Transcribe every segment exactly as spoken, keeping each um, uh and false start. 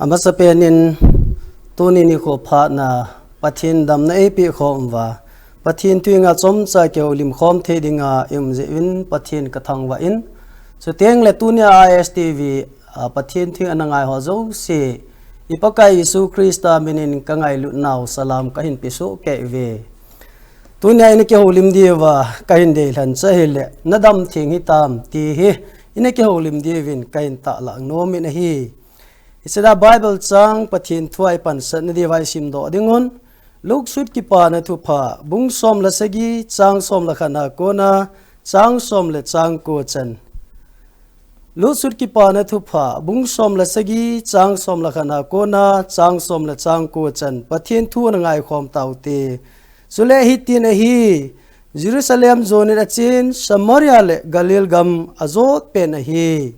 Amasapen in tuni nikho phatna Pathen damna eipeh khom uva, Pathen thu henga chomcha kihoulim khom thei dinga i um jeh uvin Pathen ka thangvah in, chuteng le tunia I S T V a Pathen thu ana ngai ho jouse, i Pakai Jesu Christa minin ka ngailut nau salam ka hin pe soh kei uve. Tunia i na kihoulim diuva ka hin deilhen chu ahile, na dam theng hitam ti hi i na kihoulim diuvin ka hin tahlang nom in ahi. Hiche a Bible chang Pathen thu a i pansatna diuva i simdoh ding un, Luke sut Kipana Thupha, bung som le sagi, chang som le khat na kona chang som le chang ko chan. Luke sut Kipana Thupha, bung som le sagi, chang som le khat na kona chang som le chang ko chan. Pathen thu ana ngai khom taute. Chule hitin ahi, Jerusalem jonin achen, Samaria le Galilee gam ajot pen ahi.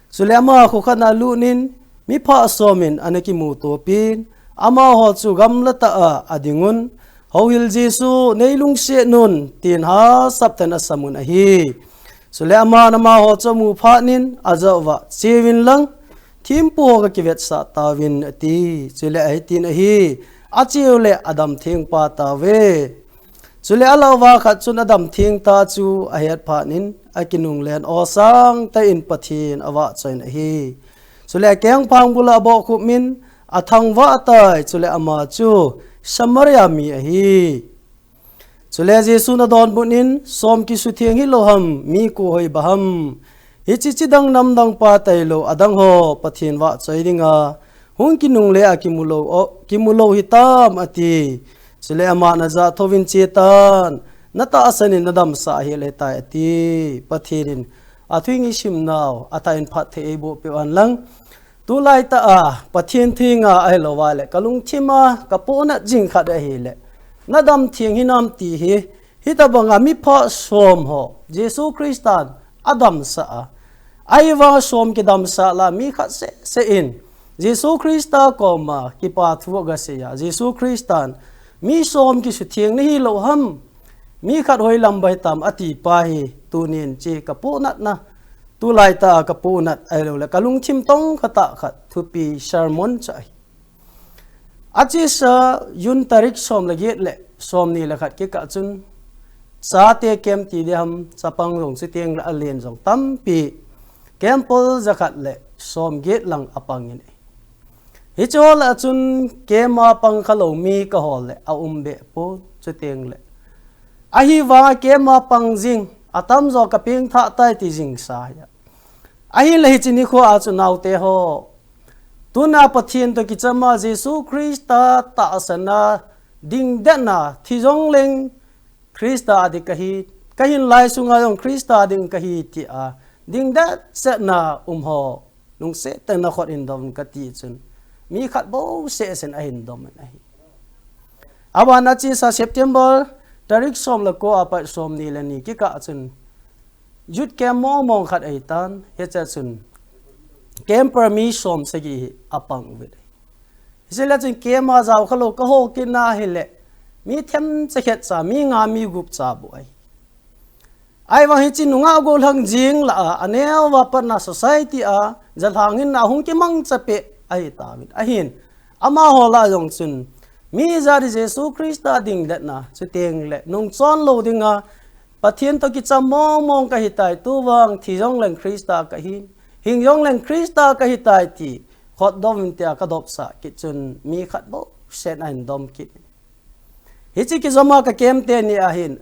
Chule ama kho khat na alut in, mi phah som in ana kimuto pin, amaho chu gamla tah a ading un, Houhil Jesu, nei lungset un, tin hahsat tah in asam un ahi. Chule aman amaho chu amu phat in, ajah uva, Cheuvin lang, thempu ho kakivetsah tauvin, ati. Chule ahitin ahi, acheu le adam theng pa tauve. Chule alah uva khat chun adam theng ta chu ahet phat in, akinunglen aw sang tah in Pathen avahchoi in ahi. Chule akengphang bul a abohkhup in, athangvah tai, chule ama chu Samaria mi ahi. Chule Jesun adonbut in, Som kisutheng hilou ham, mi ko hoi ba ham? Hiche chidang namdang pa tailou, adang ho Pathen vahchoi dinga hung kinungle a kimu lou, o, kimu lou hitam, ati. Chule aman ajah thouvin, Chetan, na tahsan in na damsah ahile tai, ati. Pathen in athu i sim nau, atah in phatthei eiboh peh uhen lang. Tulai tah a, Pathen thu henga ahilouva le, ka lungthim a ka pohnat jing khat ahile, na dam theng hinam ti hi, hitobang a mi phah som ho Jesu Christan adamsah a. Ahivang som kidamsah lah a mi khat seh seh in Jesu Christa koma kipa thu agasei a, Jesu Christan mi som kisutheng nahi lou ham, mi khat hoi lam ba hitam, ati pa hi tunin hiche ka pohnatna, tulai tah a ka pohnat ahilou le ka lungthim tongkha tah khat thupi sermon chu ahi. Achesa June tarik som le get le som ni le khat kikah chun chate camp ti ding ham, chapang jong chuteng le alen jong tampi, camp pol jakhat le som get lang apang in ahi. Hiche ho lah a chun camp a pang khalou mi ka hol le aum be pon, chuteng le ahivang a camp a pang jing atamjo ka pengthah tai ti jing sa ahi. Ahinla hiche nikho a chu naote ho, tuna Pathen toh kichama Jesu Christa tahsan a dingdetna, thi jongleng Christa a ding kahi, kahin lai sunga jong Christa a ding kahi tia dingdet chetna um ho, lungset tah in nakhut in dom in kati chun, mi khat bou seh seh in ahin dom in ahi. Aban achesa September tarik som le ko apat som ni le ni kikah chun youth camp mong mong khat ahitan, hiche chun camper mi som sagi hi apang uvin ahi. Hiche le chun camp a jao khalou ka hou kit na hile, mi themcha khat cha, mi nga mi gup cha bou ahi. Ahivang hiche nungah gollhang jing lah a, aneo a patna society a jalhang hinna hung kimangcha peh ahitauvin. Ahin, amaho lah a jong chun mi jat hi Jesu Christa dingdetna, chuteng le nungchon lou dinga Pathen toh kicham mong mong kahitai, tuvang thi jongleng Christa kahin, hing jongleng Christa kahitai ti khotdom in tia kadopsah kit chun mi khat bou seh in ahin dom kit. Hiche kijoma ka camp teni ahin,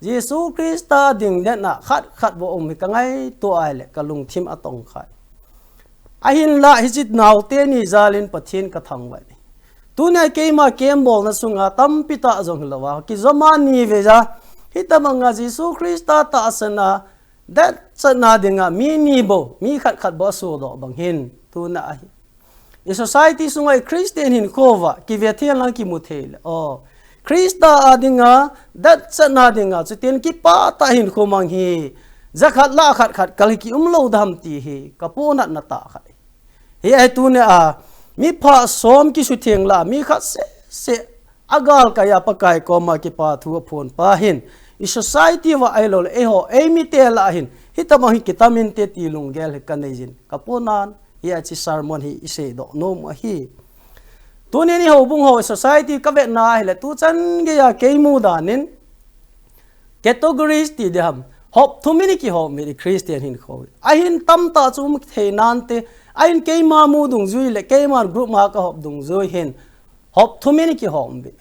Jesu Christa dingdetna khat khat bou um hi ka ngaito a ahile ka lungthim atongkhai. Ahinla hiche naote ni jal in Pathen ka thangvah in ahi. Tunia keima camp bolna sunga tampi tah jong hilouva, kijoma ni veja, hitobanga Jesu Christa tahsan a detchetna dinga mi ni bou, mi khat khat bou asodoh bang hin, tuna ahi. I society sunga i Christian hinkho uva kive thei lang kimu thei le, o, Christa a dinga detchetna dinga chuteng kipah tah hinkho mang hi, jakhat lah a khat khat kal hi kium lou dam ti hi ka pohnatna tah khat ahi. Hi ahi tunia mi phah som kisutheng lah a mi khat seh seh agalkai a Pakai koma kipa thu aphon pa hin, i society uva ahilou le eiho eimite lah a hin hitobang hi kitam inte ti lunggel hi kanei jin, ka pohnat Hiche sermon hi isei doh nom u ahi. Tunin i houbung ho society ka vetna ahile tuchan geiya kei mu danin categories ti diham, hop thumin i kihom in i Christian hinkho. Ahin tamtah chu um thei nante, ahin keima mu dungjui le keiman group ma ka hop dungjui hin hop thumin i kihom in.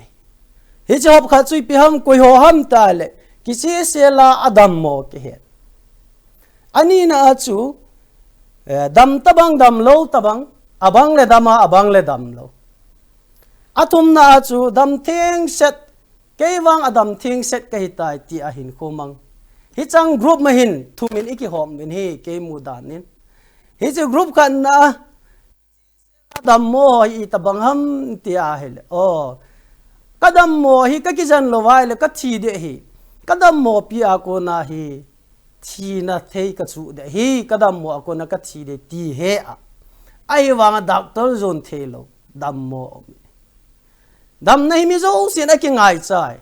Hiche hop khat chu ipi ham, koi ho ham tile, kichehsel a adammo kihet. Anina a chu, eh, dam tabang damlou tabang, abang le dam a, abang le damlou. Athumna a chu dam thengset, kei vang adam thengset kahitai ti ahin khomang. Hichang group ma hin thumin i kihom in hi kei mu danin. Hiche group khatna a, kadammo hi itabang ham ti ahile, o, kadammo hi ka kijen lou ahile ka thi ding ahi. Kadammo pi a kona hi thina thei ka chuh ding ahi, kadammo a kona ka thi ding ti he a. Ahivanga doctor jon theilou dammo um. Damna hi mi jousen akingaichai.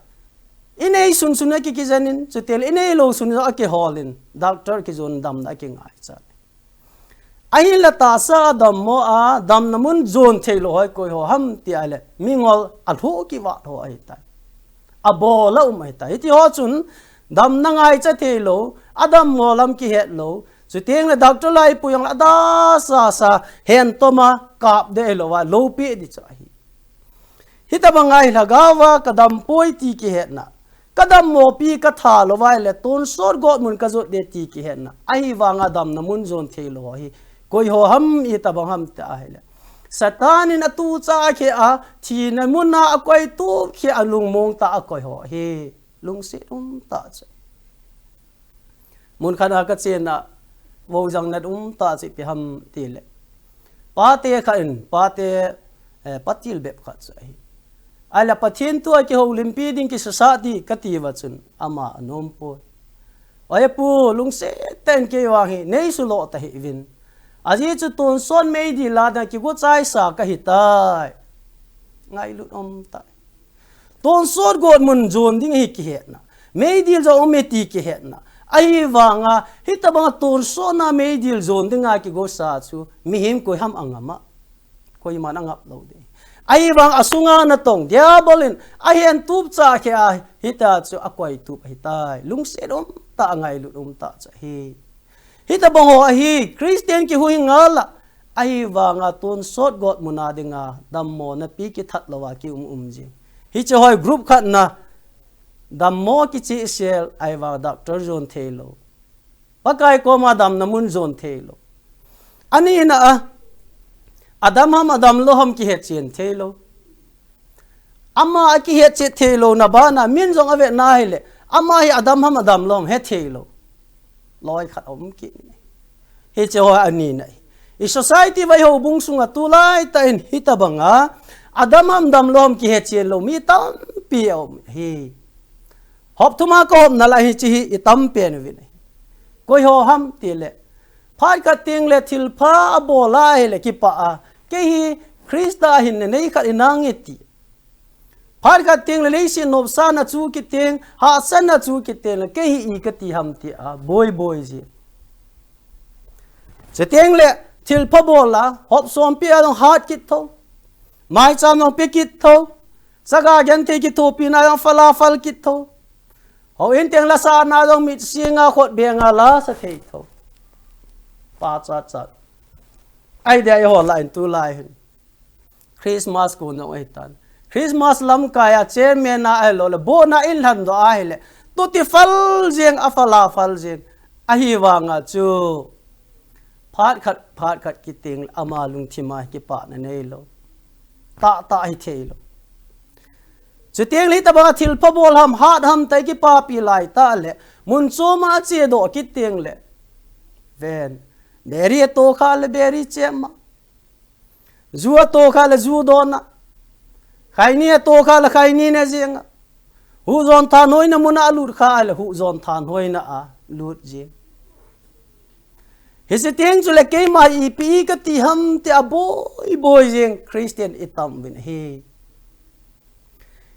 Inei sunsun a ki kijenin, chutile ineilou sun jong akiholin, doctor kijon damna akingaichai. Ahinla tahsa dammo a, damna mun jon theilou ho hi koi ho ham ti ahile, mingol alhoh kivat ho ahitai. Abol a um ahitai. Hiti ho chun damna ngaicha theilou, adammo lam kihetlou, chuteng le doctor lai pui jong le adasasa, hentoma kap ding ahilou va, loupi ding chu ahi. Hitabang a hi lhagao va kadampoi ti kihetna, kadammo pi ka thalou va ahile tonsot gotmun ka jot ding ti kihetna. Ahivanga damna mun jon theilou hi koi ho ham, itabang ham ti ahile, Satan in atucha a khe a thina mun a akoitup khe a lungmong tah a koi ho hi lungset um tah chu. Mun khat a ka chenna, vojang nat um tah chu ipi ham tile, pate khat in, pate, eh, patil bep khat chu ahi. Ahile Pathen thu a kihoulimpi ding kisasa ding kati uva chun ama anom poi. Oi pu, lungset tah in kei vang hi nei sulo tahih uvin. Ajeh chu tonsot meidil a dinga kigo chaisa kahitai. Ngailut um tah. Tonsot gotmun jon ding hi kihetna, meidil jong um e ti kihetna. Ahivanga hitabanga tonsotna meidil jon dinga kigosa chu mihem koi ham angam a, koiman angap lou ding. Ahivanga asunga natong Diabol in ahentup cha khe a hita chu akoitup ahitai. Lungset um tah, angailut um tah chu ahi. Hitabang ho ahi, Christian kihuhhing ngal a, ahivanga tonsot gotmun a dinga dammo napi kithat louva kium um jing. Hiche ho hi group khatna, dammo kichehsel, ahivanga doctor jon theilou, Pakai koma damna mun jon theilou. Anina a, adam ham adamlou ham kihetchen theilou. Ama akihetchet theilouna bana min jong avetna hile, ama hi adam ham adamlou ham hetheilou, loi khat aum kit. Hiche ho anina hi. I society vai houbung sunga tulai tah in hitabanga adam ham damlou ham kihetchen lou mi tampi aum hi. Hop thuma kahopna lah hiche hi itam pen uvin ahi. Koi ho ham tile, phat khat teng le thilpha abol a ahile kipah a, kei hi Christa hinna nei khat inange ti. Phat khat teng le leiset nopsahna chu kit teng, hahsatna chu kit teng le kei hi i kati ham tia boi boi ji. Chuteng le thilpha bol a, hop sompi a jong hat kit tho, maicham jong pe kit tho, saga genthei kithopina jong fala fal kit tho. Houin teng la sana jong mit singa khut benga la sa thei tho. Pachat chat. Idea i hol a in tulai hin Christmas kon jong ahitan. Christmas lamkai a chairman a ahilou le, bon a in lhan doh ahile, tuti fal jeng, afala fal jeng. Ahivanga chu phat khat, phat khat kit teng le ama lungthim a kipana neilou. Tahtah hitheilou. Chuteng le hitabanga thilpha bol ham, hat ham tah kipapi lai tah le, mun chom a chedoh kit teng le, ven, beri atoh kha le beri chemma. Ju atoh kha le ju donna. Khaini atoh kha le khaini ne jenga. Huhjon thanhoina muna alut kha le huhjon thanhoina a lut jeng. Hiche teng chule keima ipi i kati ham tia boi boi jeng Christian itam uvin ahi.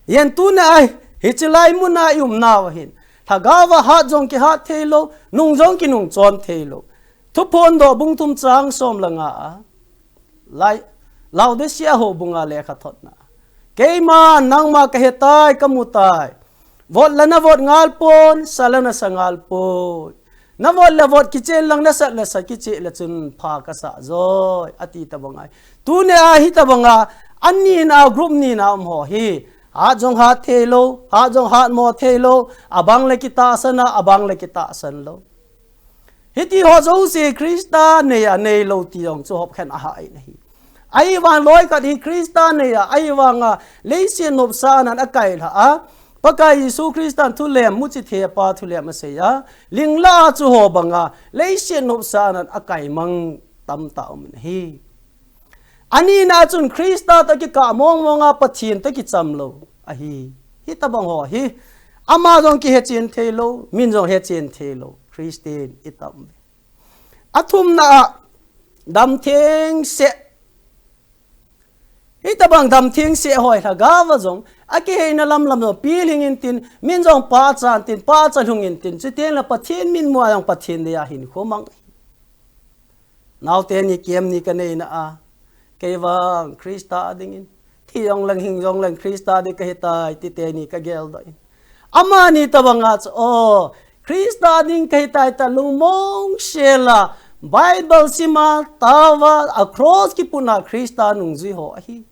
Yen tuna a, hiche lai muna i umnauva hin, lhagao va hat jong kihat theilou, nung jong kinung chon theilou. Thuphondoh bung thum chang som le nga a, Lai, Laodicea houbunga lekhathotna. Keiman nangma kahetai, kamutai. Vot la navot ngalpon, sa la nasa ngalpoi. Navot la vot kichen lang, nasat la sat kichen lang chun pha kasah joi, ati tabang ahi. Tunia hitobanga, anina group nina um ho hi. Hat jong hat theilou, hat jong hatmo theilou, abang le kitahsan a, abang le kitahsan lou. Hiti ho jouse Christa neiya neilou ti jong chu hopkhen ahahsatna ahi. Ahivang loi khat hi Christa neiya, ahivanga leiset nopsahnan akailha a, Pakai Jesu Christan thulem, muchi thepa thulem aseiya, lingla chu hobanga leiset nopsahnan akaimang tamtah um ahi. Anina chun Christa toh kikah mongmonga Pathen toh kichamlou ahi. Hitobang ho hi. Ama jong kihechen theilou, min jong hechen theilou Christian itam uve. Athumna a, damtheng seh. Hitobang damtheng seh ho hi lhagaova jong akiheina lamlam jong pilhing intin, min jong pachan tin, pachalhung intin, chuteng le Pathen mitmu a jong Pathen neiya hinkho mang. Naote ni kiam ni kaneina a, keivang Christa dingin, thi jong leng hing jong leng Christa ding kahitai, ti teni kageldoh in. Amani tobanga chu, o, Christa ding kahitai tia lungmong sela, Bible sima, taova, a cross kipuna Christa nungjui ho ahi.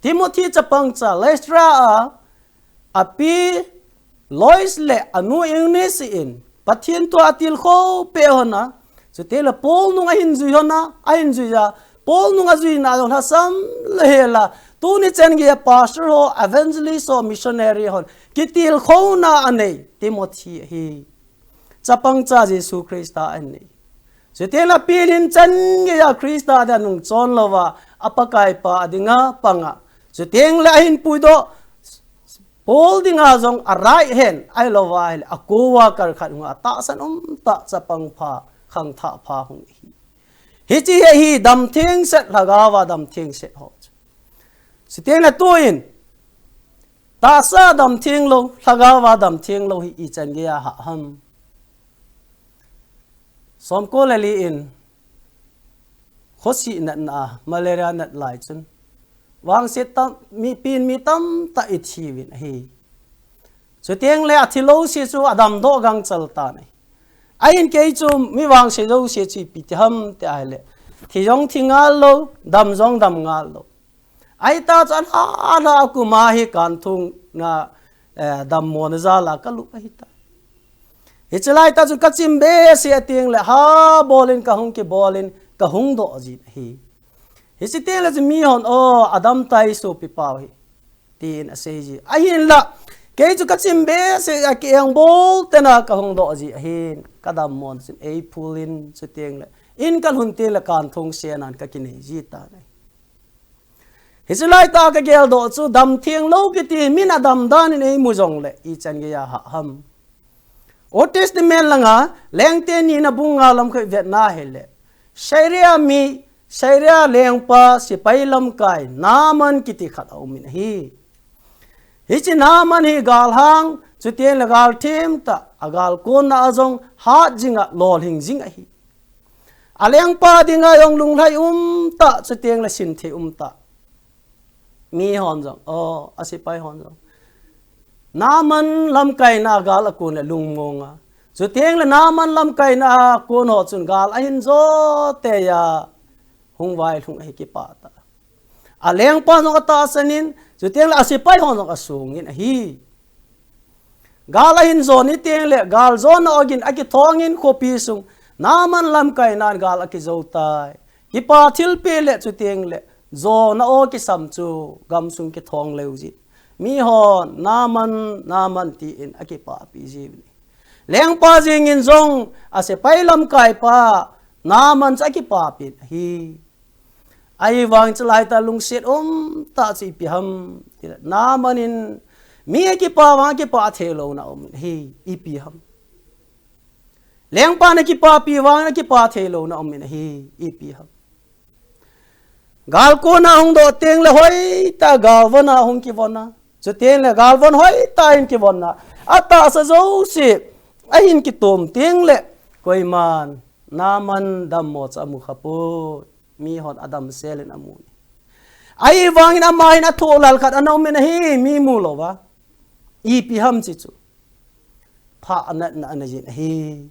Timothy chapangcha Lystra a, api Lois le anu Eunice in, Pathen thu atilkhou peh hon a, chuteng le Paul nung ahin jui hon a, ahin juiya, Paul nung ajuina jong lhasam lheh a, tuni chan geiya pastor ho, evangelist ho, missionary hon, kitilkhouna anei, Timothy ahi. Chapangcha Jesu Christa anei. Chuteng le pilhin chan geiya Christa dia nungchon louva, a Pakaipa dinga panga. Chuteng le ahin puidoh, Paul dinga jong a right hand, ahilouva ahile, a co-worker khat hunga tahsan umtah chapang pha, khangthah pha hung ahi. Hiche hi, hi damtheng seh, lhagaova damtheng seh ho. Chuteng le tuin, tahsa damtheng lou, lhagaova damtheng lou hi ichan geiya hah ham. Somko le li in, khosih natna a, malaria nat lai chun. Vangset tam, mipin mi tamtah ithi uvin ahi. Chuteng le athilou se chu adamdoh gangchal tan ahi. Ahin kei chu mi vangse jouse chu ipi ti ham ti ahile, thi jong thi ngal lou, dam jong dam ngal lou. Ahita chu alha, alha akuma hi kanthung na, eh, dammona jal a kalup ahitai. Hiche laitah chu kachim behseh teng le ha bolin kahung kibolin kahung doh jin ahi. Hiche teng le chu mihon, o, adamtai sopi pau hi, tin asei ji. Ahinla, kei chu kachim behseh a kiengbol tena kahung doh ji ahin, kadammona chun eiphulin chuteng le, in kalhun teng le kanthung senan kakinei ji tan ahi. Hiche laitah kageldoh chu damtheng lou kiti min adam dan in eimu jongle, ichan geiya hah ham. Old Testament langa, Lengte nina bung nga lam khat vetna hile, Syria mi, Syria lengpa, sepai lamkai, Naaman kiti khat aumin ahi. Hiche Naaman hi galhang, chuteng le galthem tah, agalkonna a jong hat jinga, lolhing jing ahi. Alengpa dinga jong lunglhai umtah, chuteng le sinthei umtah. Mihon jong, o, asepai hon jong, Naaman lamkaina a gal akon le lungmonga. Chuteng le Naaman lamkaina a kon ho chun gal ahin jo teiya, hung vailhung ahi kipah tah. Alengpa jong atahsan in, chuteng le asepai hon jong asongin ahi. Gal ahin jon teng le, gal jona ogin akithongin khopi sung, Naaman lamkainan gal akijo tai. Kipa thilpeh le chuteng le, jona o kisam chu gamsung kithong leu jin. Mihon, Naaman, Naaman tin akipapi jiuvin. Lengpa jengin jong, asepai lamkaipa, Naaman chu akipapi ahi. Ahivang chulai tah lungset umtah chu ipi ham tile, Naaman in mi akipa vang akipah theilouna aumin ahi, ipi ham. Lengpan akipapi vang akipah theilouna aumin ahi, ipi ham. Galkonna hung doh teng le hoitah galvonna hung kivonna. Chuteng le galvon hoitah in kivonna, atahsa jouse ahin kitom teng le, koiman Naaman dammo chu amukhapoi. mi hon adam selin amu ni. Ahivangin ama hin athoh lal khat ana um in ahi, mi mu louva. Ipi ham chi chu. Phahnatna ana jin ahi.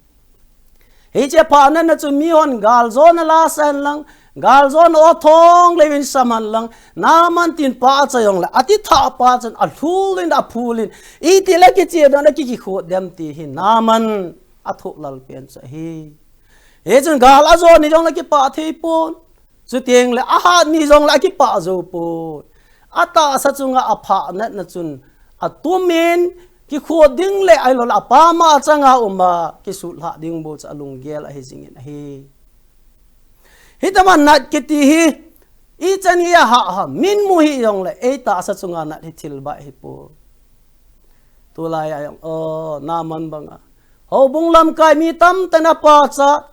Hiche phahnatna chu mi hon galjona la san lang, galjona o thong levin saman lang, Naaman tin pa acha jongle, ati thah pa chun alhulin aphulin, iti le kiche don a ki kikhut dem ti hi Naaman athoh lal pen chu ahi. Hichun gal ajo ni jongle kipah thei pon. Chuteng le ahat ni jongle akipah jou pon. Atahsa chunga aphahnatna chun atumin kikhut ding le ahilouleh apama achanga uma kisutlhah ding bou chu alunggel ahi jingin ahi. Hitama nat kiti hi ichan hi ahah ham, min mu hi jongle eitahsa chunga nat hi thil bai hi pon. Tulai a jong, o, Naaman banga. Houbung lamkai mi tamtah in apachat.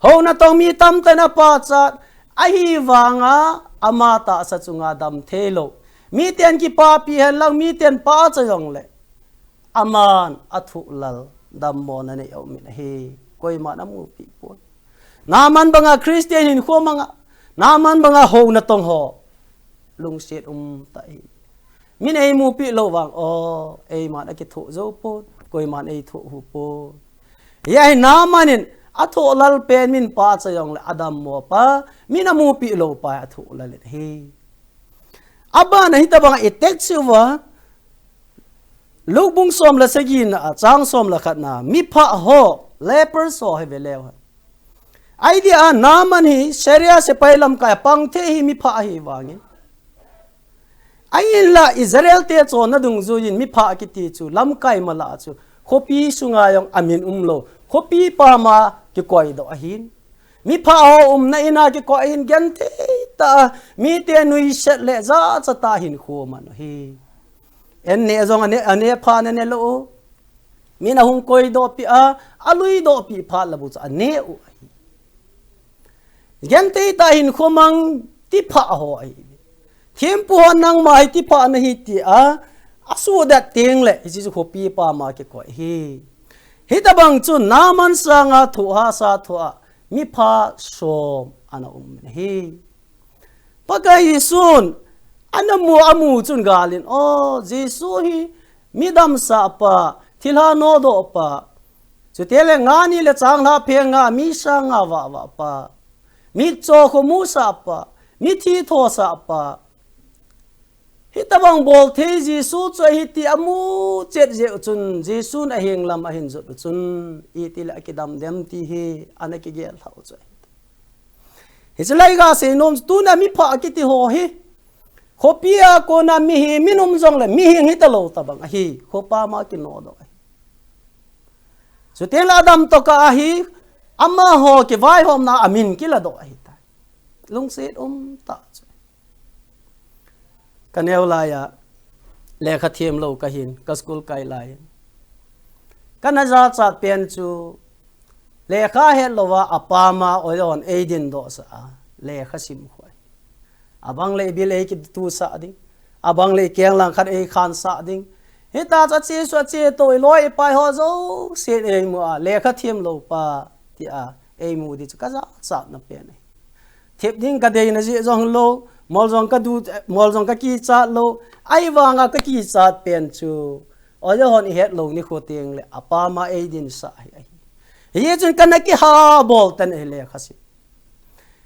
Houna tong mi tamtah in apachat. Ahivanga ama tahsa chunga dam thei lou. Miten kipapi hen lang, miten pa acha jongle. Aman athoh lal dammona nei aumin ahi. Koiman amupi pon. Naaman banga Christian hinkho manga. Naaman banga houna tong ho. Lungset um tah hi. Min eimupi lou vang, o, eiman akithoh jou pon, koiman eithoh hu pon. Hia hi Naaman in athoh lal pen min pa acha jongle adammo pa, min amupi lou pa athoh lal in ahi. Abana hitobanga i text uva, Luke bung som le sagina a, chang som le khatna, miphah ho, lepers ho hi ve leu hen. Idea a Naaman hi Syria sepai lamkai a pang thei hi miphah ahi vangin. Ahinla Israel te chonna dungjuiyin miphah kiti chu lamkai mala chu khopi sunga jong amin umlou, khopi pama kikoi doh ahin. Miphah ho umna ina kikoi ahin, genthei tah a, mite nuiset le jachat tah a hinkho man u ahi. An neh jong ane, ane phat in ane lou u. Min ahung koi doh peh a, alui doh peh phat le bou chu ane u ahi. Genthei tah a hinkho mang tiphah ho ahi. Thempu hon nangma hi tiphah nahi tia asuhdet teng le hiche chu khopi pama kikoi ahi. Hitobang chu Naaman sanga thoh hahsa thoh a miphah som ana um in ahi. Pakai Jesun ana mu, amu chun galin, o, Jesu hi mi damsah pa, thilha nodoh pa. Chuteng le nga ni le changlhah pheng nga, mi sang nga vah vah pa. Mitcho khomusah pa, mithi thosah pa. Hitobang bol thei Jesu chu ahi ti amu chet jeh u chun, Jesun aheng lam ahin jot u chun, iti le akidam dem ti hi ana kigel lhah u chu ahi. Hiche lai ga seinom chu tuna miphah kiti ho hi, khopi a kona mihem min um jongle mihing hita lou tobang ahi, khopa ma kinodoh ahi. Chuteng le adam tokah ahi, amaho kivaihomna a min kiladoh ahitai. Lungset um tah chu. Ka neo lai a, lekha them lou kahin, ka school kai lai in. Kana jachat pen chu, lekha het louva apama oion eidin dohsah a, lekha sim khoi. Abang le ibil eikitusah ding. Abang le ikeng lang khat eikhansah ding. Hita chu ache suh ache to, iloi ipai ho jousen eimu a, lekha them lou pa, tia eimu di chu ka jachatna pen ahi. Thep ding ka deina jeh jong lou, mol jong ka du, mol jong ka kichat lou, ahivanga ka kichat pen chu, oiya hon ihet lou nikho teng le, apama eidinsah ahi, ahi. Hichun kana kihabol tan ahi lekha sim.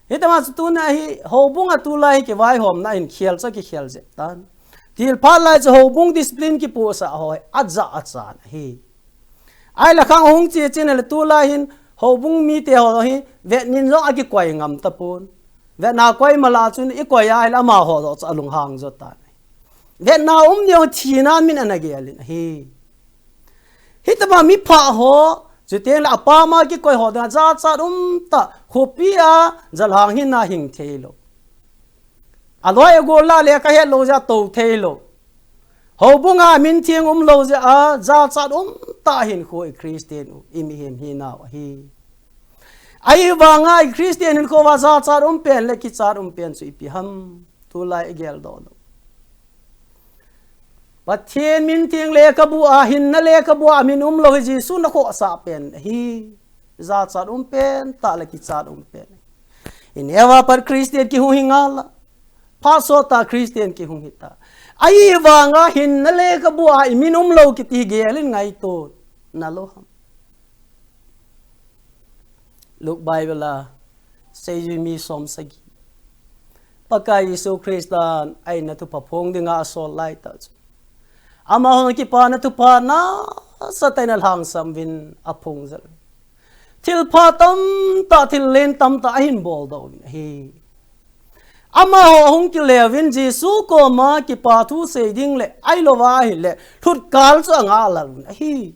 Hitama chu tuna hi, houbung a tulai hi kivaihomna in khel chu kikhel jep tan. Tilphat lai chu houbung discipline kipohsah ho hi, ajachan ahi. Ahile khang hung che chun le tulai hin houbung mite ho hi vetnin jong akikoi ngam tapon. Vetna koi mala chun ikoi a ahile amaho joh chu alunghang jo tan. Vetna um neo thina min ana gelin ahi. Hitama miphah ho, chuteng le apama kikoi ho dinga jachat um tah, khopi a jalhang hina hing thei lou. Aloi agol la lekha het lou jeh a tou thei lou. Houbunga min theng um lou jeh a, jachat um tah hinkho i Christian u, i mihem hinau ahi. Ahivanga i Christian hinkho uva jachat um pen le kichat um pen chu ipi ham, tulai i geldoh lou. Pathen min theng lekhabu a, hinna lekhabu a min um lou hi Jesu na khohsah pen ahi. Jachat um pen tah le kichat um pen. Ineva pat Christian kihung hi ngal a. Phat sot tah Christian kihung hita. Ahivanga hinna lekhabu a imin umlou kiti hi gel in ngaito nalou ham. Luke Bible a seijui mi som sagi. Pakai Jesu Christan a inna thupha phong dinga asol laitah chu, amahon kipana thupha nasatah in alhangsam uvin aphong jel. Thilpha tamtah, thil len tamtah ahin boldoh uvin ahi. Amaho ahung kile uvin Jesu koma kipa thu sei ding le, ahilouva ahile, lhutkal chu anga alal uvin ahi.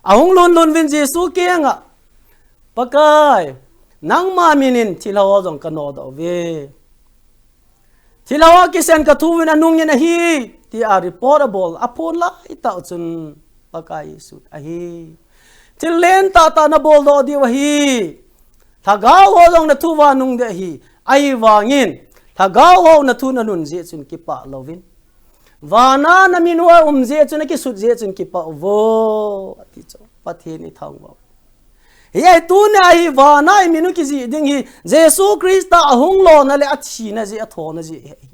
Ahung lunlun uvin Jesu kianga, Pakai, nangma minin thilha ho jong kanodoh uve. Thilha ho kisen kathu uvin anungin ahi, tia report abol, aphon laitah chun Pakai Jesu ahi. Thil len tahtah naboldoh diu ahi. Lhagao ho jong nathu uva anung ding ahi. Ahivangin, lhagao ho nathu nanun jeh chun kipah louvin, vana namin u aum jeh chun, akisut jeh chun kipah uvo, ati chu. Pathen ithangvah u. Hiche tunia hi vana imin u kijih ding hi Jesu Christa ahung lona le athina jeh, athona jeh hi.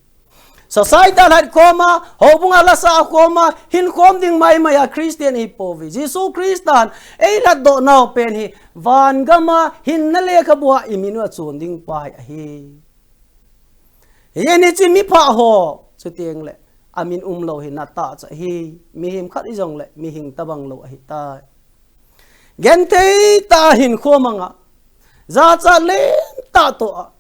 Society a lhat khoma, houbunga lasa khoma, hinkhom ding maimai a Christian ihi pouve. Jesu Christan eilhatdoh nau pen hi, van gama hinna lekhabu a imin u achon ding pa hi ahi. Hiche ni chu mipha ho, chuteng le, amin umlou hi natah chu ahi, mihem khat hijongle, mihing tabang lou ahitai. Genthei tah a hinkho manga, jachat lentah toh a,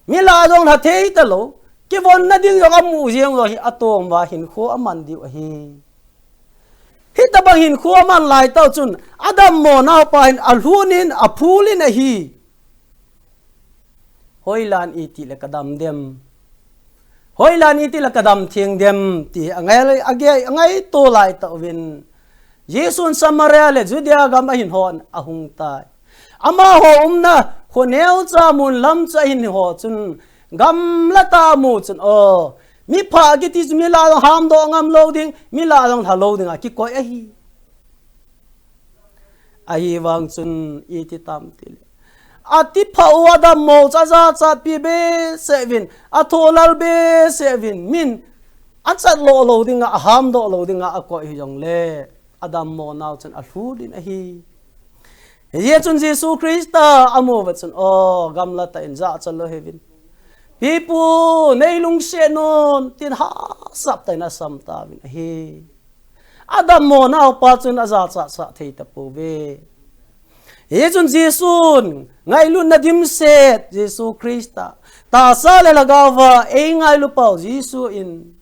mi lah a jong lha thei talou, kivonna ding jong amu jeng jong hi atom uva hinkho aman diu ahi. Hitabang hinkho aman laitah chun, adammo naupa hin alhun in, aphul in ahi. Hoilan iti le kadam dem? Hoilan iti le kadam theng dem? Ti angai, age, angaito laitah uvin, Jesun Samaria le Judea gam ahin hon ahung tai. Amaho umna kho neocha mun lam chu ahin ho chun, gamla tah a amu chun, o, mipha kiti chu mi lah a jong hamdoh ngam lou ding, mi lah a jong lha lou ding a kikoi ahi. Ahivang chun iti tam tile, atipha u adammo u chu ajachatpi behseh uvin, atholal behseh uvin, min achat lou lou ding a, ahamdoh lou ding a akoi hijongle, adammo nau chun alhul in ahi. Hijeh chun Jesu Christa amu uva chun, o, gamla tah in jachat lou hih uvin, Pipu, nei lungset un, tin hahsat tah in asam tauvin ahi. Adammo naupa chun ajachat sah thei tapouve. Hichun Jesun ngailutna dimset Jesu Christa, tahsa le lhagao va eingailu pau Jesu in,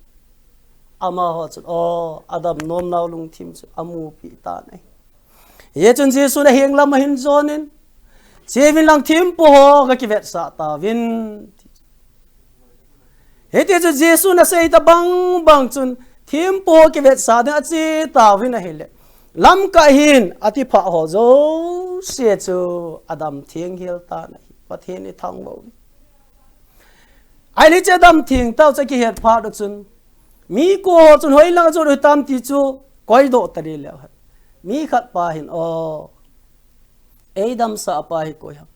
amaho chun, o, adam nom nau lungthim chu amupi tan ahi. Hichun Jesun aheng lam ahin jon in, Cheuvin lang thempu ho kakivetsah tauvin. Hiti chun Jesun asei tabang bang chun thempu ho kivetsah ding ache tauvin ahile, lamkah hin atipha ho jouse chu adam theng hel tan ahi. Pathen ithangvah u. Ahile hiche adam theng tah chu akihet phat u chun, mi ko ho chun hoilang a jot u hitam ti chu koidoh tading leu hen. Mi khat pa hin, o, eidamsah pa hi koi ham?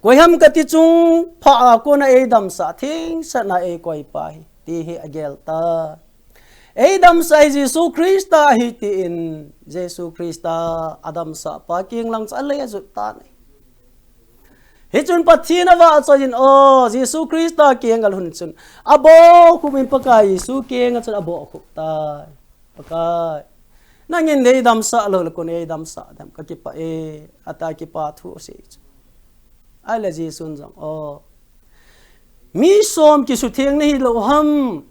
Koi ham kati chung pha a kona eidamsah, thengsel a eikoi pa hi, ti hi agel tai. Eidamsah hi Jesu Christa ahi tin, Jesu Christa adamsah pa kiang lang chu alei ajot tan ahi. Hichun Pathen avahchoi in, o, Jesu Christa kiang alhun chun, abohkhup in Pakai Jesu kiang a chun abohkhup tai. Pakai, nangin neidamsah lou le kon eidamsah dem, kakipah e, ati a kipa thu asei chu. Ahile Jesun jong, o, mi som kisutheng nahi lou ham?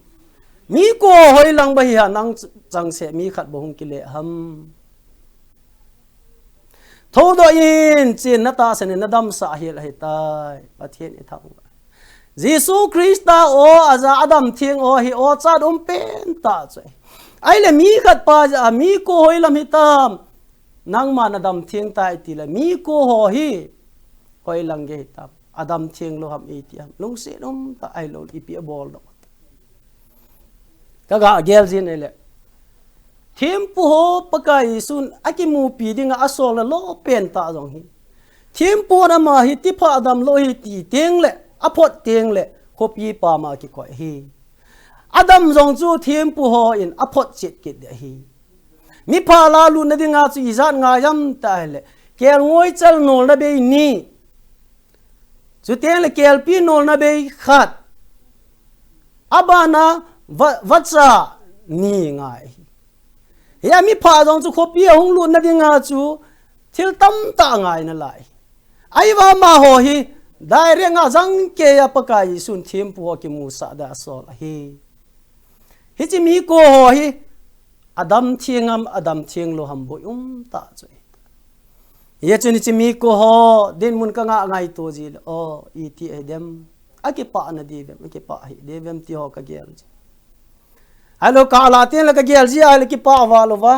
Mi ko hoilang bang hi a nang changseh mi khat bou hung kile ham? Thoudoh in, chen natahsan in nadamsah hel ahitai, Pathen ithangvah. Jesu Christa o, aja adam theng o hi o chat um pen tah chu ahi. Ahile mi khat pa jah a mi ko hoilam hitam? Nangma nadam theng tai tile mi ko ho hi hoilang gei hitam? Adam theng lou ham iti ham? Lungset um tah ahilou le ipi abol doh. Kaga gel jin ahile, thempu ho Pakai Jesun akimupi dinga asolna lou pen tah jong hi, Thempu ama hi tipha damlou hi ti teng le, aphot teng le, khopi pam a kikoi hi. Adam jong chu thempu hon aphot chet kit ding ahi. Mipha la lutna dinga chu ijat ngai ham ti ahile, kelngoi chal nolna bei ni. Chuteng le kelpi nolna bei khat. Abana va, vacha ni ngai hi. Hiya mipha jong chu khopi a hung lutna dinga chu thil tamtah ngai nalai. Ahivang amaho hi direct a jangkeiya Pakai Jesun thempu ho kimusah dia asol ahi. Hiche mi ko ho hi adam theng ham, adam theng lou ham boi um tah chu ahi. Hichun hiche mi ko ho dinmun ka ngah ngaito ji le, o, iti ahi dem. Akipah na di vem, akipah hi di vem ti ho ka gel ji. Ahilou kah la teng le ka gel ji ahile kipah val uva.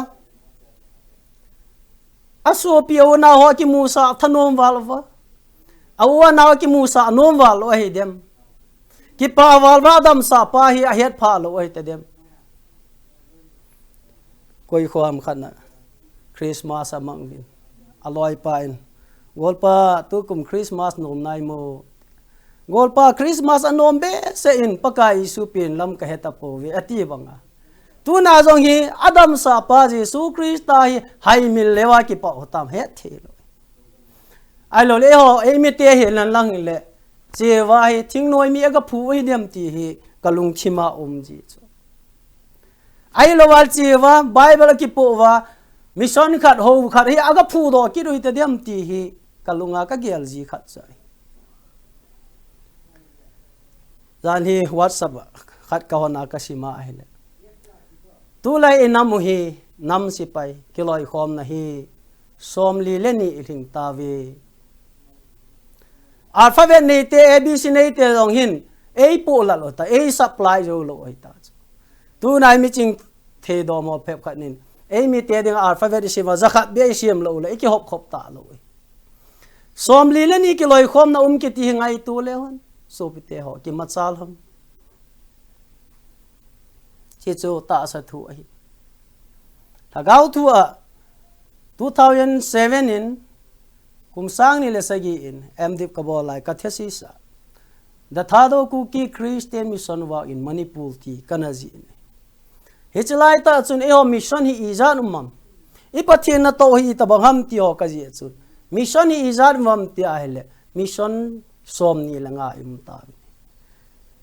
Asopi a u anao ho kimusah thanom val uva. A u anao kimusah nom val u ahi dem. Kipah val uva adamsah pa hi ahet pha lou ahi ta dem. Koi kho ham khat na Christmas amang uvin. Aloipa in, "Golpa, tukum Christmas nom nai mo?" "Golpa, Christmas anom behseh in, Pakai Jesu pen lam ka he tapouve," ati banga. Tuna jong hi adamsah pa Jesu Christa hi haimil leuva kipah u tam, het thei lou. Ahilou le eiho, eimite hi nang lang le, cheva hi thingnoi mi aga phu hi dem ti hi ka lungthim a um ji chu. Ahilou val cheva, Bible akipoh uva, mission khat, hou khat hi aga phudoh kit u hita dem ti hi ka lunga ka gel ji khat chu ahi. Jan hi WhatsApp a khat ka hon a ka sim a ahile, tulai i nam u hi nam sepai kiloikhomna hi somli le ni i lhing tauve. Alphabet neite, A B C neite jong hin eipoh lal u ta, ei supply jou lou u hita chu. Tuna i miching thei dom ho phep khat nin, eimite dinga alphabet i sim a, jakhat beh i sim lou le i kihop khop talou u hi. Somli le ni kiloikhomna um kiti hi ngaito leu hen, sopite ho, kimachal ham. Hichu tahsa thu ahi. Lhagao thu a, two thousand seven in, kum sang ni le sagi in M.Div ka bol lai, ka thesis a, The Thadou Kuki Christian Mission Work in Manipur ti kana jih in. Hiche laitah chun eiho mission hi ijat um ham, i Pathen natoh hi itobang ham ti ho ka jih a chun, mission hi ijat um ham ti ahile, mission somni le nga i um tauve.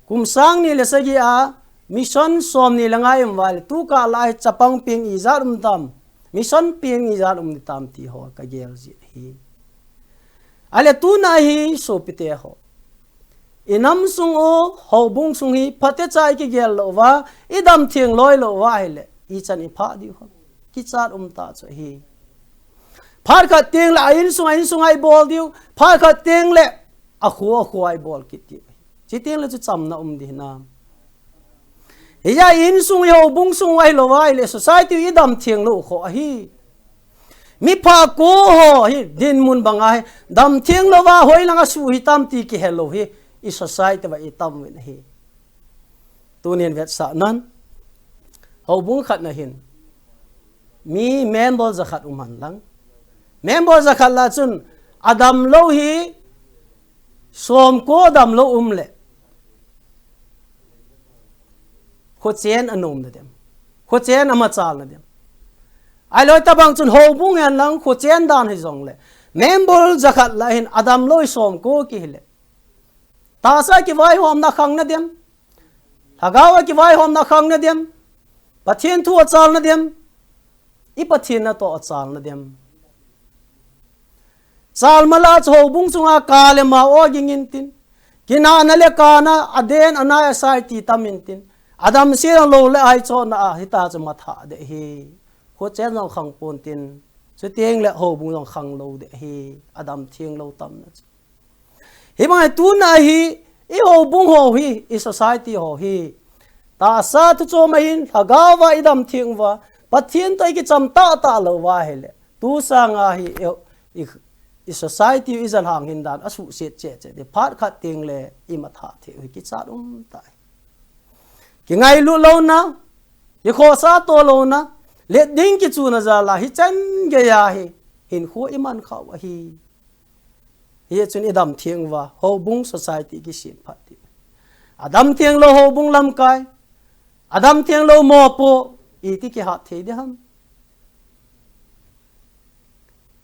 Kum sang ni le sagi a mission somni le nga i um uva ahile, tukah lai chapang peng ijat um tam, mission peng ijat um ni tam ti ho ka gel jin ahi. Ahile tuna hi sopite ho, i nam sung u, houbung sung hi phatecha i kigel lou uva, i damtheng loi lou uva ahile, ichan i phah diu ham? Kichat um tah chu ahi. Phat khat teng le a insung, a insung a i bol diu, phat khat teng le a kho, a kho a i bol kit diu ahi. Chuteng le chu chamna um ding hinam? Hiya i insung, i houbung sung u ahilou va ahile society u i damtheng lou u kho ahi. Mipha ko ho hi dinmun banga hi damtheng louva hoilang a suh hitam ti kihe lou hi i society uva i tam uvin ahi. Tunin vetsah nan, houbung khat na hin mi member jakhat um hen lang, member jakhat lah chun adamlou hi somko damlou um le, khochen anom na dem, khochen amachal na dem? Ahilou tobang chun houbung hen lang khochen dan hijong le, member jakhat lah hin adamlou hi somko kihi le, tahsa kivaihomna khang na dem, lhagao a kivaihomna khang na dem, Pathen thu achal na dem, i Pathen natoh achal na dem? Chalma lah chu houbung chunga ka le ma oging intin, kinahna le kana, aden anai asai ti tam intin, adamsel lou le aichotna a hita chu mathah deh hi. Khochen jong khang pontin, chuteng le houbung jong khang lou deh hi, adamtheng lou tamna chu. Hibang hi tuna hi, i houbung ho hi, i society ho hi, tahsa thu chom ahin, lhagao va i damtheng uva, Pathen toh i kicham tahtah lou va ahile, tu sanga hi, i, i, i society u i jalhang hin dan asuhset cheh cheh ding, phat khat teng le i mathah thei u hi kichat um tah hi. Kingailut louna, kikhohsah to louna, let ding kichuna jal a hichan geiya hi hinkho i man khah u ahi. Hichun i dam theng uva, houbung society kisem phat ding. A dam theng lou houbung lamkai, a dam theng lou mopo, iti kihat thei ding ham.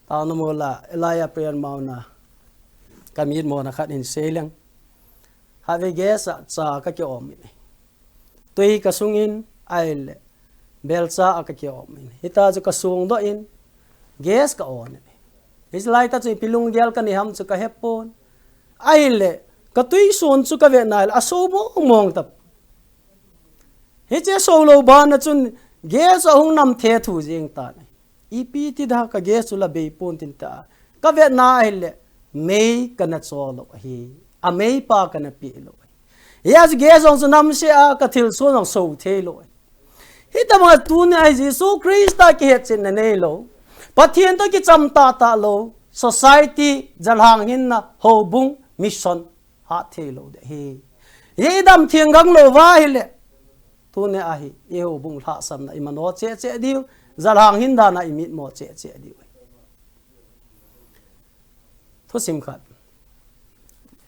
Taona mola, Elijah Prayer Mount a, ka mitmo na khat in sei leng. Khatvei gas a cha ka kiom in. Tui ka sung in, ahile, belcha a ka kiom in. Hita chu ka sung doh in, gas ka on in. Hiche lai ta chu ipi lunggel ka nei ham chu ka hepon. Ahile, ka tuisun chu ka vet na ahile, aso mong mong ta. Hiche aso lou bana chun, gas ahung nam the thu jeng tan ahi. Ipi ti da ka gas chu la bei pon tin ta. Ka vet na ahile, mei ka na cho lou ahi. A mei pa ka na pe lou ahi. Hia chu gas jong chu nam se a ka thil sun jong so thei lou ahi. Hitabang a tuni a hi Jesu Christa kihetchetna nei lou. Pathen toh kicham tah tah lou. Society, jalhang hinna, houbung, mission. Hat thei lou ding ahi. Hi i dam theng gang lou uva ahile. Tuni a hi, i houbung lhahsamna, i mano cheh cheh diu, jalhang hin dan a i mitmo cheh cheh diu. Thusim khat.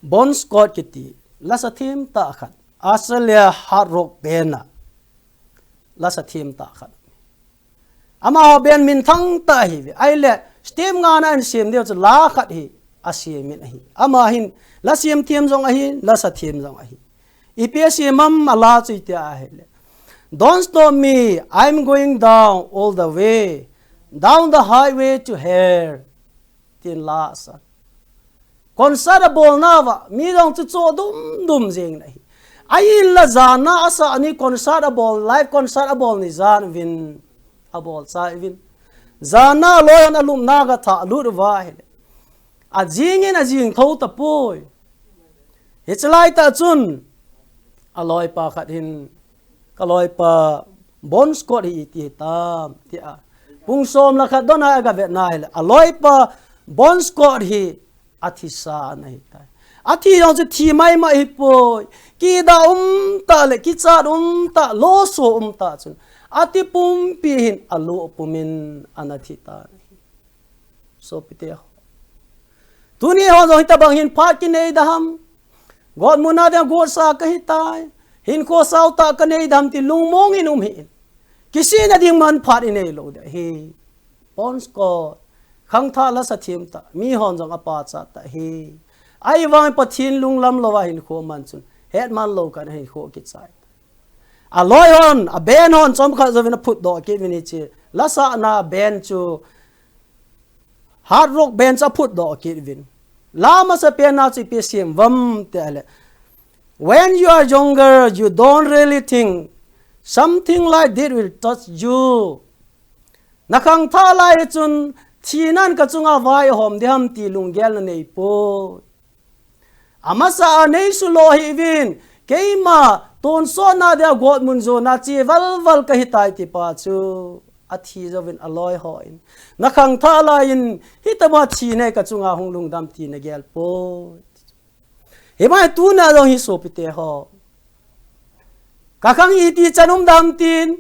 Bon Scott kiti, lasa themtah khat. Australia hard rock band a. Lasa themtah khat. Amaho band minthang tah ahi ve. Ahile, stem nga na an sem diu chu la khat hi asem in ahi. Ama hin, la sem them jong ahi, lasa them jong ahi. Ipi asem am a la chu iti ahile. Don't stop me, I'm going down all the way, down the highway to hell. Tin la asa. Concert a bol nauva, mi jong chu cho dum dum jeng in ahi. Ahin la jan a asa ni concert a bol, live concert a bol ni jan uvin, a bol chai uvin. Jan a loi hon a lupna ga tha lut uva ahile. A jing in a jing tho tapoi. Hiche lai ta chun, a loipa khat hin, ka loipa Bon Scott hi iti hitam, tia. Pung som le khat don a ka vet na ahile, a loipa Bon Scott hi athisa ana hitai. Athi jong chu thi mai mai ahipoi. Kida um tah le, kichat um tah, loso um tah chun. Ati pumpi hin alo pum in ana thi tan ahi. Sopite ho. Tuni hon jong hitabang hin phat kinei ding ham. Gotmun a ding gotsa ka hitai. Hinkho sao tah ka nei ding ham ti lungmong in um hih in. Kisihna ding man phat i nei lou ding ahi. Bon Scott. Khangthah lasa themtah. Mi hon jong apachat tah ahi. Ahivang Pathen lunglam louva hinkho man chun. Hetman lou kah in hinkho kichai. A loi hon, a band hon, chomkhat jouvin aphutdoh kit uvin hiche. Lasana band chu, hard rock band chu aphutdoh kit uvin. La masapen a chu ipi asem uvem ti ahile. When you are younger, you don't really think something like this will touch you. Na khangthah lai chun, thina'n ka chunga vai ahom ding ham ti lunggel na neipoi. Amasa a neisuh lou hih uvin, keima tonsotna dia gotmun jona che valval ka hitai ti pa chu athi jouvin a loi hon. Na khangthah lai in, hitabang thina ka chunga hung lungdam ti na gel poi. Hima tuna jong hi sopite ho. Ka khang iti chan um ding ham tin,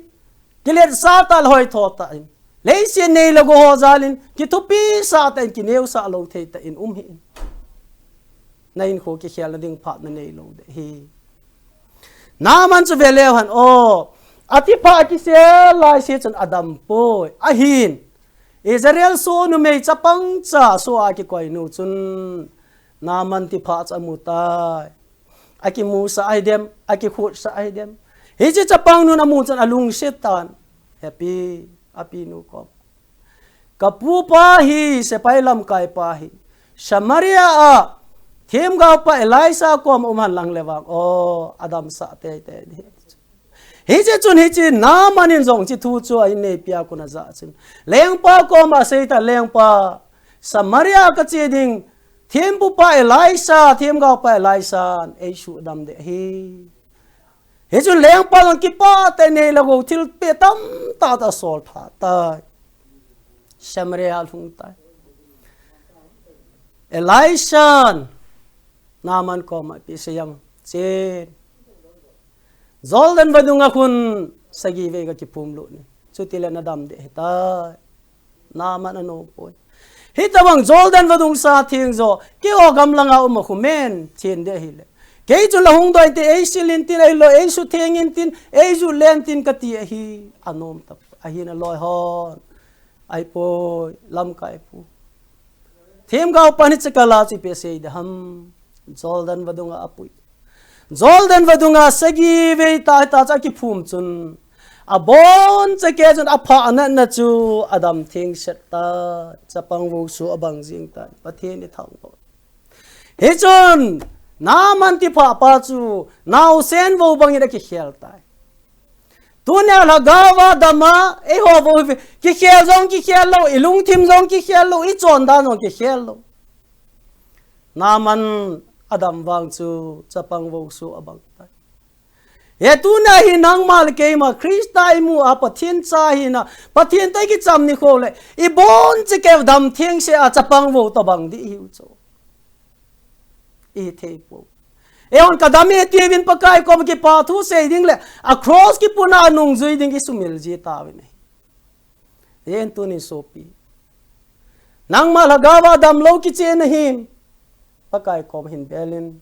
kiletsah tah le hoitho tah in. Leiset nei le gou ho jal in, kithupisah tah in, kineosah lou thei tah in um hih in. Na hinkho kikhelna ding phat na nei lou ding ahi. Naaman chu ve leu hen, o, athi pha kisel lai se chun adam poi. Ahin, Israel soh numei chapang cha soh a kikoi nu chun, Naaman thi pha chu amu tai. Akimusah ahi dem, akikhutsah ahi dem. Hiche chapang nun amu chun alungset tan. Hepi, apinu kom. Ka pupa hi, sepai lamkai pa hi. Samaria a, themgao pa Elisha kom um hen lang le vang. O, adamsah teitei ding. Hiche chun hiche Naaman in jong hiche thu chu a inneipi a kon ajah chun. Lengpa koma asei tan lengpa. Samaria kache ding. Thempu pa Elisha, themgao pa Elisha, eisuhdam ding ahi. Hichun lengpa jong kipah tah in nei le gou thilpeh tamtah tah asol phat tai. Samaria alhung tai. Elisha in Naaman koma ipi asei em. Chen. Jordan vadung a khun sagi vei kakiphum lut in. Chutile nadam ding ahitai. Naaman anom poi. Hitabang Jordan vadung sa theng jo, keiho gamlanga um a khu men, chen de hile. Kei chun la hung doi te, ei sil intin, ei lo, ei sutheng intin, ei ju len tin kati ahi, anom tap, ahin aloi hon. Ahipoi, lamkai pu. Themgao pan hiche kala chu ipi asei de ham. Jordan vadunga apui. Jordan vadunga sagi vei ta, ta chu akiphum chun. Abon chake chun apha anatna chu adam thengset ta. Chapang vo su abang jing ta. Pathen ithangvah. Hichun, Naaman ti pha pa chu, naosen vo bangin akikhel tai. Tunia lhagao va dama, eiho vo hi, kikhel jong kikhel lou, ilungthim jong kikhel lou, ichondan jong kikhel lou. Naaman adam vang chu, chapang vo su abang tai. He tunia hi nangma le keima, Christa imu a Pathen cha hina, Pathen toh ikicham nikho le, ibon chake adam thengse a chapang vo tobang di ihiu chu. Ihi thei pou. Eihon kadam e tiuvin Pakai kom kipa thu sei ding le, a cross kipuna anungjui ding isumil ji tauvin ahi. Yen tunin sopi. Nangma lhagao va damlou kichen ahim. Pakai kom hin belin.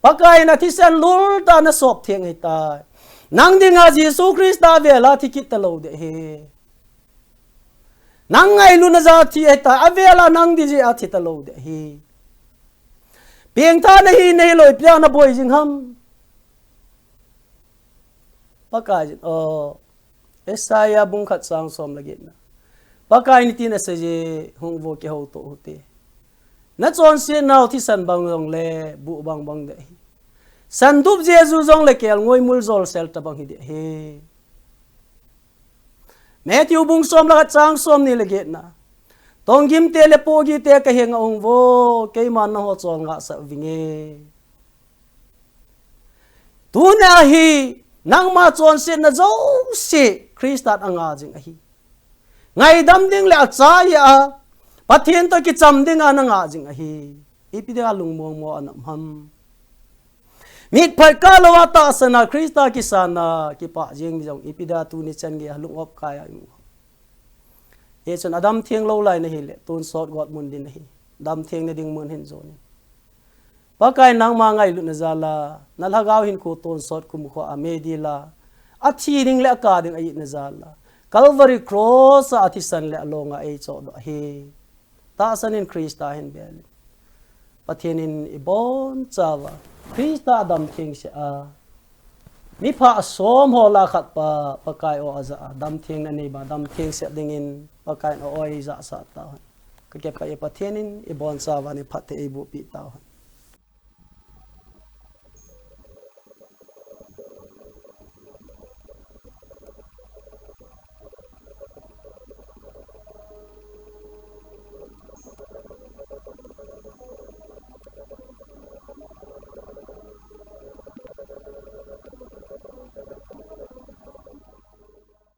Pakai in athisan lul tah nasop theng ahitai. Nang dinga Jesu Christa vela thi kit talou ding ahi. Nang ngailutna jal thi ahitai, avela nang ding jeh a thi talou ding ahi. Pengtha nahi, nahilou ipi a naboi jing ham. Pakaiyin, o, Isaiah bung khat chang som le getna. Pakaiyin hitin aseiye, hung vo kihouto uhite. Nachonsetnau thisan bang jongle, buh bang bang ding ahi. Sandup jeju jongle kelngoi mul jolsel tabang hi ding ahi. Matthew bung som le khat chang somni le getna. Tonggimte le pohgihte kahenga hung vo, keiman nangho cholngah sah uvinge. Tunia hi, nangma chonsetna jouse Christan angah jing ahi. Ngaidam ding le achaia, Pathen toh kicham dinga nangah jing ahi. Ipi dinga lungmong mo ana um ham. Mitphat kah louva tahsan a Christa kisan a kipah jeng jong ipi dinga tuni chan geiya lung-op kai a imu ham. Hichun adam thenglou lai nahile, tonsot got mun ding nahi. Damtheng nading mun hin jonin. Pakai nangma ngailutna jal a, nalhagao hinkho tonsot kumkhoa meidil a, athi ding le akah ding a itna jal a, Calvary cross a athisan le alonga eichohdoh ahi. Tahsan in Christa hin belin. Pathen in ibonchauva, Christa adam thengse a, mipha som ho lah a khat pa, Pakai o ajah a, damtheng nanei ba, damtheng set dingin, Pakaiyin a-oi jahsah tauhen. Kakipah e, Pathen in ibonchauva eiphatthei eibohpeh tauhen.